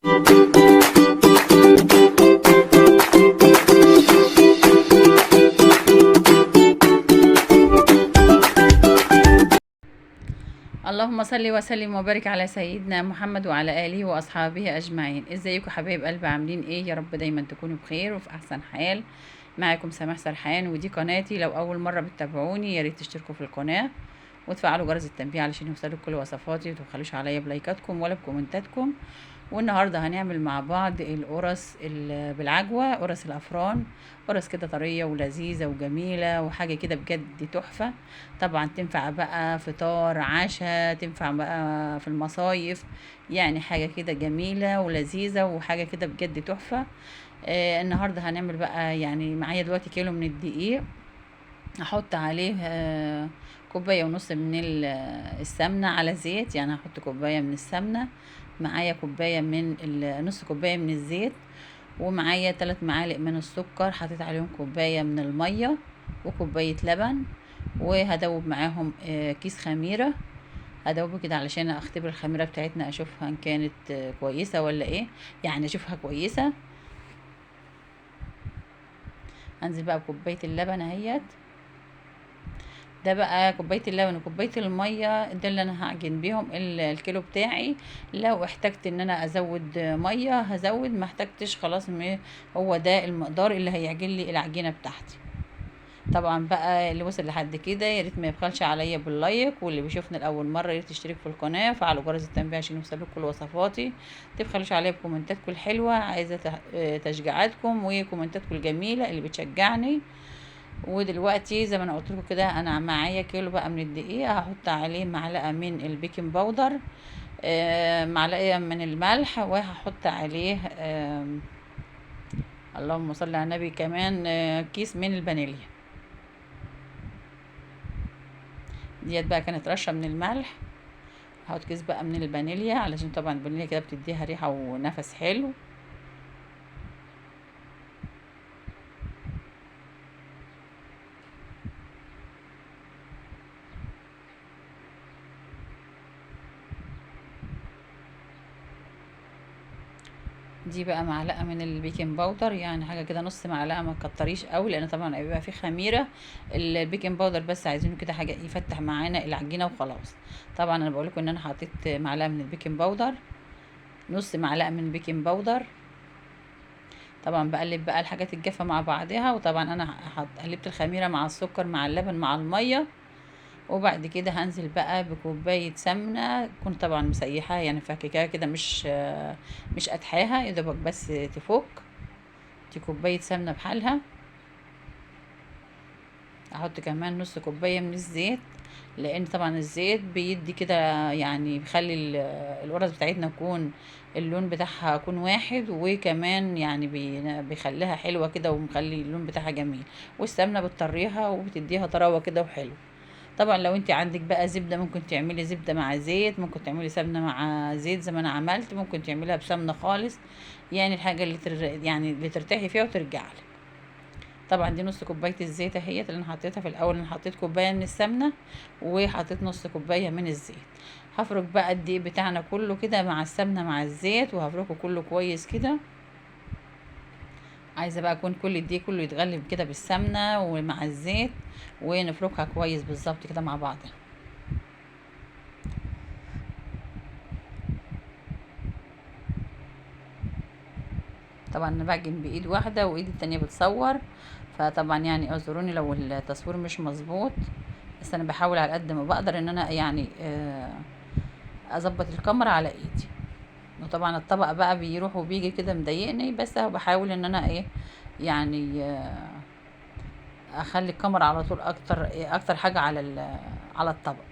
اللهم صل وسلم وبارك على سيدنا محمد وعلى آله وأصحابه أجمعين. ازيكم حبايب قلب، عاملين ايه؟ يا رب دايما تكونوا بخير وفي أحسن حال. معاكم سماح سرحان ودي قناتي. لو أول مرة بتتابعوني يا ريت تشتركوا في القناة وتفعلوا جرس التنبيه علشان يوصلكم كل وصفاتي، ومتبخلوش عليا بلايكاتكم ولا بكومنتاتكم. والنهارده هنعمل مع بعض القرص بالعجوه، قرص الافران، قرص كده طرية ولذيذه وجميلة وحاجه كده بجد تحفة. طبعا تنفع بقى فطار، عشاء، تنفع بقى في المصايف، يعني حاجة كده جميلة ولذيذه وحاجه كده بجد تحفة. النهارده هنعمل بقى، يعني معايا دلوقتي كيلو من الدقيق، هحط عليه كوباية ونص من السمنة على زيت، يعني هحط كوباية من السمنة، معايا كوباية من نص كوباية من الزيت، ومعايا 3 معالق من السكر، حطيت عليهم كوباية من المية وكوبايه لبن، وهدوب معاهم كيس خميره. هدوبه كده علشان اختبر الخميره بتاعتنا، اشوفها ان كانت كويسة ولا ايه، يعني اشوفها كويسة. هنزل بقى بكوبايه اللبن اهيت، ده بقى كوباية اللبن وكوبايه المية، ده اللي انا هعجن بيهم الكيلو بتاعي. لو احتجت ان انا ازود مية هزود، ما احتجتش خلاص، هو ده المقدار اللي هيعجن لي العجينة بتاعتي. طبعا بقى اللي وصل لحد كده يا ريت ما يبخلش عليا بال like، واللي بيشوفنا لاول مرة يا ريت تشترك في القناة، فعلوا جرس التنبيه عشان يوصلكم كل وصفاتي. تبخلوش عليا بكومنتاتكم الحلوة، عايزه تشجيعاتكم وكومنتاتكم الجميلة اللي بتشجعني. ودلوقتي زي ما انا قلت لكم كده، انا معايا كيلو بقى من الدقيق، هحط عليه معلقه من ال baking powder، معلقه من الملح، وهحط عليه اللهم صل على النبي كمان كيس من الفانيليا. ديت بقى كانت رشه من الملح، هحط كيس بقى من الفانيليا علشان طبعا الفانيليا كده بتديها ريحه ونفس حلو. دي بقى معلقه من ال baking powder، يعني حاجة كده نص معلقه، ما تكتريش قوي لان طبعا هيبقى فيه خميره ال baking powder، بس عايزينه كده حاجة يفتح معانا العجينة وخلاص. طبعا انا بقول لكم ان انا حطيت معلقه من ال baking powder، نص معلقه من ال baking powder. طبعا بقلب بقى الحاجات الجافه مع بعضها، وطبعا انا قلبت الخميره مع السكر مع اللبن مع المية. وبعد كده هنزل بقى بكوبايه سمنه، كنت طبعا مسيحاها يعني فككاها كده، مش قدحاها، يا دوبك بس تفك. دي كوباية سمنه بحالها. احط كمان نص كوباية من الزيت، لان طبعا الزيت بيدي كده، يعني بيخلي القرص بتاعتنا يكون اللون بتاعها يكون واحد، وكمان يعني بيخليها حلوة كده ومخلي اللون بتاعها جميل. والسمنه بتطريها وبتديها طراوه كده وحلو. طبعا لو انت عندك بقى زبدة ممكن تعملي زبدة مع زيت، ممكن تعملي سمنه مع زيت زي ما انا عملت، ممكن تعمليها بسمنه خالص، يعني الحاجة اللي يعني اللي ترتاحي فيها وترجع لك. طبعا دي نص كوباية الزيت اهيت اللي انا حطيتها في الاول. انا حطيت كوباية من السمنة وحطيت نص كوباية من الزيت. هفرك بقى الدقيق بتاعنا كله كده مع السمنة مع الزيت، وهفركه كله كويس كده. عايزه بقى يكون كل الدقيق كله يتغلب كده بالسمنه ومع الزيت، ونفركها كويس بالظبط كده مع بعض. طبعا انا بعجن بايد واحدة وايد التانية بتصور، فطبعا يعني اعذروني لو التصوير مش مظبوط، بس انا بحاول على قد ما بقدر ان انا اظبط الكاميرا على ايدي. وطبعا الطبق بقى بيروح وبيجي كده مضايقني، بس اهو بحاول ان انا اخلي الكاميرا على طول اكتر حاجة على الطبق.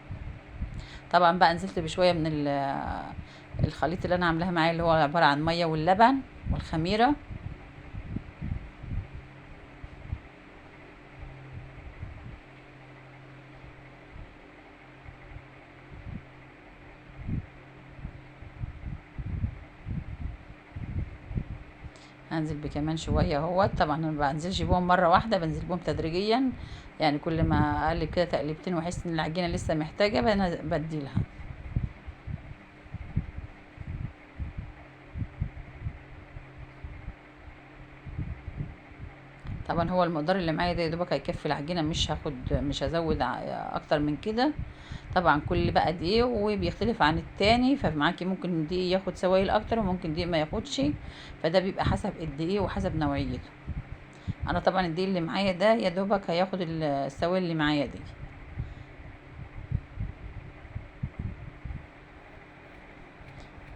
طبعا بقى نزلت بشوية من الخليط اللي انا عاملاه معايا، اللي هو عبارة عن مية واللبن والخميره. هنزل بكمان شوية اهوت. طبعا انا ما بنزلش بيهم مرة واحدة، بنزل بيهم تدريجيا، يعني كل ما اقلب كده تقليبتين واحس ان العجينة لسه محتاجه بديلها. طبعا هو المقدار اللي معايا ده يا دوبك هيكفي العجينة، مش هزود اكتر من كده. طبعا كل بقى دقيق وبيختلف عن التاني، فمعاكي ممكن دقيق ياخد سوائل اكتر وممكن دقيق ما ياخدش، فده بيبقى حسب الدقيق وحسب نوعيته. انا طبعا الدقيق اللي معايا ده يا دوبك هياخد السوائل اللي معايا دي.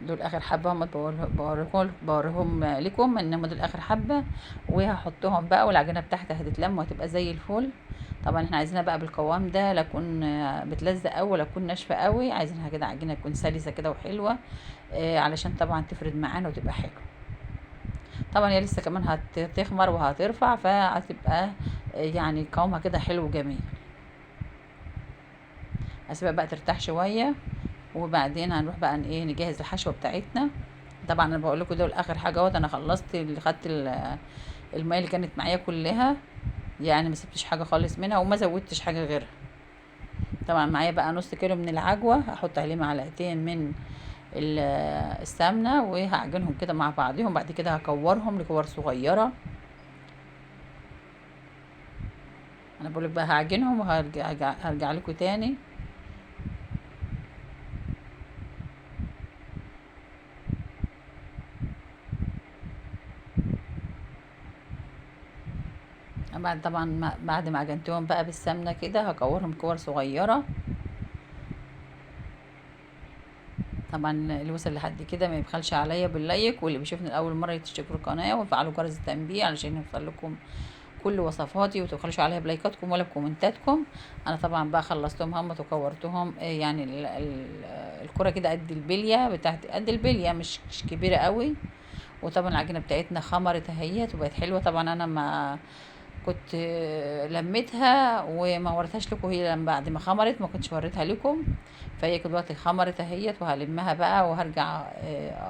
دول اخر حبه هم بوريهم لكم ان هم دول اخر حبه، وهحطهم بقى والعجينه بتاعتي هتتلم وهتبقى زي الفل. طبعا احنا عايزينها بقى بالقوام ده، لا تكون بتلزق قوي ولا تكون ناشفة قوي، عايزينها كده عجينه تكون سلسه كده وحلوه، علشان طبعا تفرد معانا وتبقى حلوة. طبعا هي لسه كمان هتخمر وهترفع، فهتبقى يعني قوامها كده حلو وجميل. هسيبها بقى ترتاح شوية، وبعدين هنروح بقى ايه نجهز الحشوه بتاعتنا. طبعا انا بقول لكم دول اخر حاجة اهوت، انا خلصت اللي خدت المية اللي كانت معايا كلها، يعني ما سبتش حاجة خالص منها وما زودتش حاجة غيرها. طبعا معايا بقى نص كيلو من العجوه، هحط عليه معلقتين من السمنة وهعجنهم كده مع بعضهم. بعد كده هكورهم لكور صغيرة. انا بقولك بقى هعجنهم وهرجع لكم تاني. بعد طبعا بعد ما عجنتهم بقى بالسمنه كده هكورهم كور صغيرة. طبعا اللي وصل لحد كده ما يبخلش عليا بال like، واللي بيشوفني لاول مرة يشتركوا في القناة ويفعلوا جرس التنبيه علشان يوصل لكم كل وصفاتي، ومتبخلوش عليها بلايكاتكم ولا بكومنتاتكم. انا طبعا بقى خلصتهم هم وكورتهم، يعني الكره كده قد البلية بتاعت قد البلية، مش كبيرة قوي. وطبعا العجينة بتاعتنا خمرت اهيت وبقت حلوة. طبعا انا ما كنت لميتها وما وريتهاش لكم، هي لما بعد ما خمرت ما كنتش وريتها لكم، فهي دلوقتي خمرت اهيت وهلمها بقى وهرجع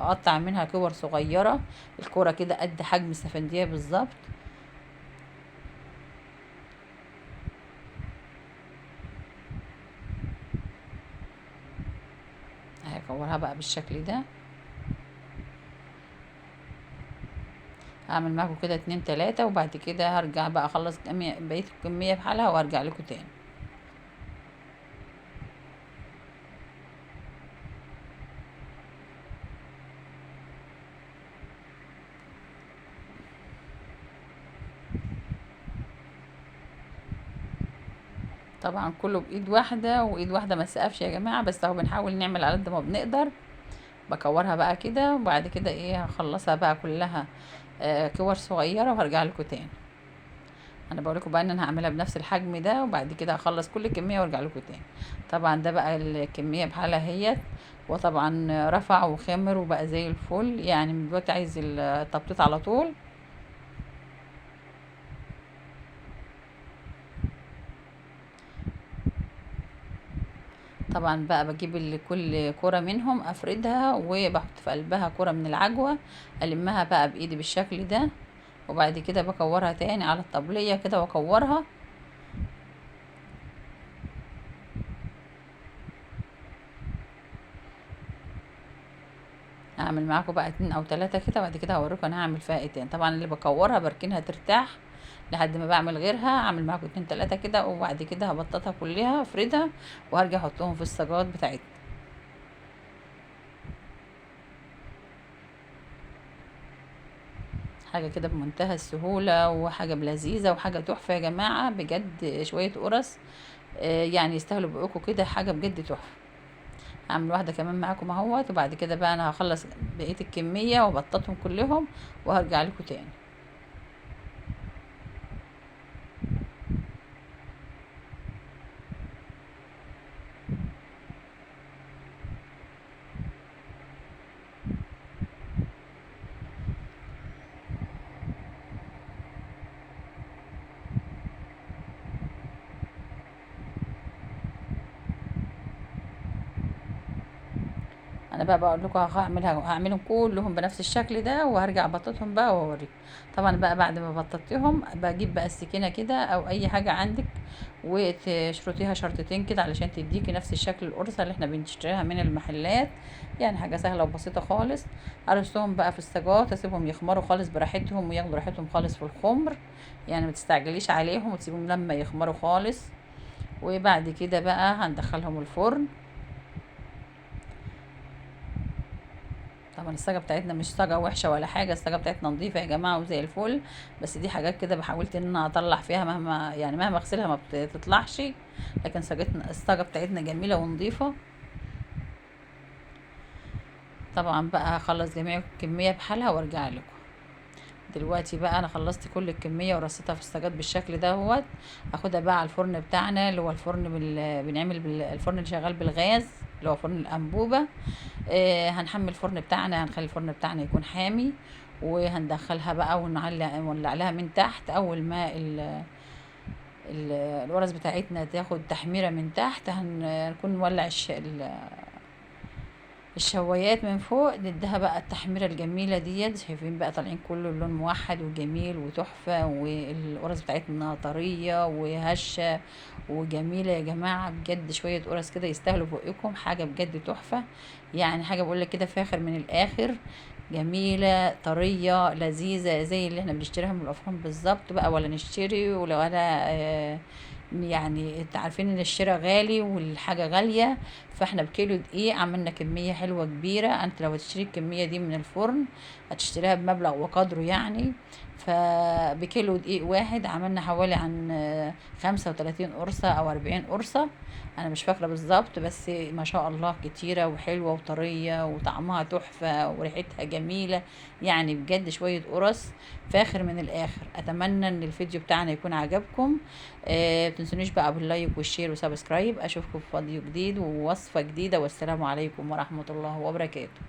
اقطع منها كور صغيرة. الكورة كده قد حجم السفنديه بالظبط. هكورها بقى بالشكل ده. هعمل معاكم كده 2 3، وبعد كده هرجع بقى اخلص بقية الكمية بحالها وارجع لكم تاني. طبعا كله بايد واحدة، وايد واحدة ما تسقفش يا جماعة، بس اهو بنحاول نعمل على قد ما بنقدر. بكورها بقى كده، وبعد كده ايه هخلصها بقى كلها كور صغيرة وهرجع لكم تاني. انا بقول لكم بقى ان انا هعملها بنفس الحجم ده، وبعد كده هخلص كل الكمية وارجع لكم تاني. طبعا ده بقى الكمية بحالها اهيت، وطبعا رفع وخمر وبقى زي الفل، يعني من دلوقتي عايز التبطيط على طول. طبعا بقى بجيب كل كرة منهم افردها، وبحط في قلبها كرة من العجوة، المها بقى بايدي بالشكل ده، وبعد كده بكورها تاني على الطبلية كده واكورها. هعمل معاكم بقى 2 أو 3 كده، بعد كده هوريكم انا هعمل فيها ايه تاني. طبعا اللي بكورها بركنها ترتاح لحد ما بعمل غيرها. هعمل معاكم 2 3 كده، وبعد كده هبططها كلها افردها وهرجع احطهم في الصاجات بتاعتنا. حاجة كده بمنتهى السهولة، وحاجه بلذيذه، وحاجه تحفة يا جماعة بجد. شوية قرص يعني يستاهلوا بقكم كده، حاجة بجد تحفة. هعمل واحدة كمان معاكم اهوت، وبعد كده بقى انا هخلص بقية الكمية وبططهم كلهم وهرجع لكم تاني. انا بقى بقول لكم هعملهم كلهم بنفس الشكل ده، وهرجع ابططهم بقى واوريكم. طبعا بقى بعد ما بططتهم بجيب بقى السكينة كده او اي حاجة عندك وتشرطيها شرطتين كده علشان تديكي نفس الشكل القرصه اللي احنا بنشتريها من المحلات. يعني حاجة سهلة وبسيطة خالص. ارصهم بقى في السجات، اسيبهم يخمروا خالص براحتهم وياخدوا راحتهم خالص في الخمر، يعني ما تستعجليش عليهم وتسيبهم لما يخمروا خالص. وبعد كده بقى هندخلهم الفرن. طبعا الصاجه بتاعتنا مش صاجه وحشة ولا حاجة، الصاجه بتاعتنا نظيفة يا جماعة وزي الفل، بس دي حاجات كده بحاولت ان انا اطلع فيها مهما يعني مهما اغسلها ما بتطلعش، لكن صاجتنا الصاجه بتاعتنا جميلة ونظيفه. طبعا بقى هخلص جميع الكمية بحالها وارجع لكم. دلوقتي بقى انا خلصت كل الكمية ورصيتها في الصاجات بالشكل دوت. هاخدها بقى على الفرن بتاعنا اللي هو الفرن بنعمل الفرن اللي شغال بالغاز اللي هو فرن الانبوبة. هنحمي الفرن بتاعنا، هنخلي الفرن بتاعنا يكون حامي، وهندخلها بقى ونولع لها من تحت. اول ما القرص بتاعتنا تاخد تحميره من تحت هنكون نولع الشوايات من فوق، نديها بقى التحميره الجميلة ديت. شايفين بقى طالعين كله اللون موحد وجميل وتحفه، والقرص بتاعتنا طرية وهشه وجميلة يا جماعة بجد. شوية قرص كده يستاهلوا بقكم، حاجة بجد تحفة، يعني حاجة بقول لك كده فاخر من الاخر، جميلة طرية لذيذة زي اللي احنا بنشتريها من الافران بالظبط بقى، ولا نشتري ولا يعني انت عارفين ان الشراء غالي والحاجة غالية، فاحنا بكيلو دقيق عملنا كمية حلوة كبيرة. انت لو هتشتري الكمية دي من الفرن هتشتريها بمبلغ وقدره يعني، فبكيلو دقيق واحد عملنا حوالي عن 35 قرصة او 40 قرصة، انا مش فاكرة بالظبط، بس ما شاء الله كتيرة وحلوة وطرية وطعمها تحفة وريحتها جميلة، يعني بجد شوية قرص فاخر من الاخر. اتمنى ان الفيديو بتاعنا يكون عجبكم، متنسونيش بقى بال like وال share و subscribe. اشوفكم في فيديو جديد ووصفة جديدة، والسلام عليكم ورحمة الله وبركاته.